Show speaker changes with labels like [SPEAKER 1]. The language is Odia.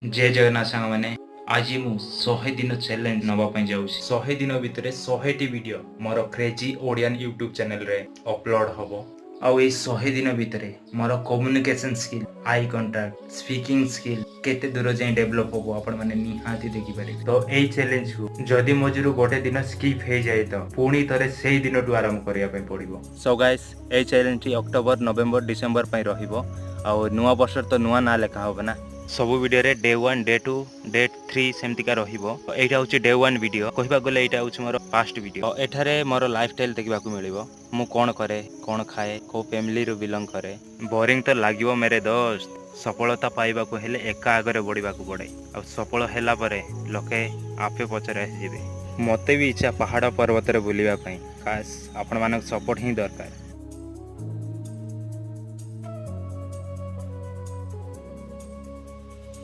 [SPEAKER 1] ଜୟ ଜଗନ୍ନାଥ ସାଙ୍ଗମାନେ, ଆଜି ମୁଁ 100 ଦିନ ଚ୍ୟାଲେଞ୍ଜ ନେବା ପାଇଁ ଯାଉଛି। 100 ଦିନ ଭିତରେ 100ଟି ଭିଡ଼ିଓ ମୋର କ୍ରେଜି ଓଡ଼ିଆନ୍ ୟୁଟ୍ୟୁବ୍ ଚ୍ୟାନେଲରେ ଅପଲୋଡ଼ ହେବ। ଆଉ ଏଇ 100 ଦିନ ଭିତରେ ମୋର communication skill, eye contact, speaking skill କେତେ ଦୂର ଯାଏଁ ଡେଭଲପ୍ ହେବ, ଆପଣମାନେ ନିହାତି ଦେଖିପାରିବେ। ତ ଏଇ ଚ୍ୟାଲେଞ୍ଜକୁ ଯଦି ମଝିରୁ ଗୋଟେ ଦିନ ସ୍କିପ୍ ହେଇଯାଏ, ତ ପୁଣି ଥରେ ସେଇ ଦିନଠୁ ଆରମ୍ଭ କରିବା ପାଇଁ ପଡ଼ିବ। ସୋ ଗାଇସ୍, ଏଇ ଚ୍ୟାଲେଞ୍ଜଟି ଅକ୍ଟୋବର, ନଭେମ୍ବର, ଡିସେମ୍ବର ପାଇଁ ରହିବ। ଆଉ ନୂଆ ବର୍ଷରେ ତ ନୂଆ ନାଁ ଲେଖା ହେବ ନା। ସବୁ ଭିଡ଼ିଓରେ ଡେ 1, ଡେ 2, ଡେ 3 ସେମିତିକା ରହିବ। ଏଇଟା ହେଉଛି ଡେ 1 ଭିଡ଼ିଓ। କହିବାକୁ ଗଲେ ଏଇଟା ହେଉଛି ମୋର ଫାଷ୍ଟ ଭିଡ଼ିଓ। ଏଠାରେ ମୋର ଲାଇଫଷ୍ଟାଇଲ୍ ଦେଖିବାକୁ ମିଳିବ, ମୁଁ କ'ଣ କରେ, କ'ଣ ଖାଏ, କେଉଁ ଫ୍ୟାମିଲିରୁ ବିଲଙ୍ଗ କରେ। ବୋରିଂ ତ ଲାଗିବ ମେରେ ଦୋସ୍ତ। ସଫଳତା ପାଇବାକୁ ହେଲେ ଏକା ଆଗରେ ବଢ଼ିବାକୁ ପଡ଼େ। ଆଉ ସଫଳ ହେଲା ପରେ ଲୋକେ ଆପେ ପଛରେ ଆସିଯିବେ। ମୋତେ ବି ଇଚ୍ଛା ପାହାଡ଼ ପର୍ବତରେ ବୁଲିବା ପାଇଁ। କାସ୍ ଆପଣମାନଙ୍କ ସପୋର୍ଟ ହିଁ ଦରକାର।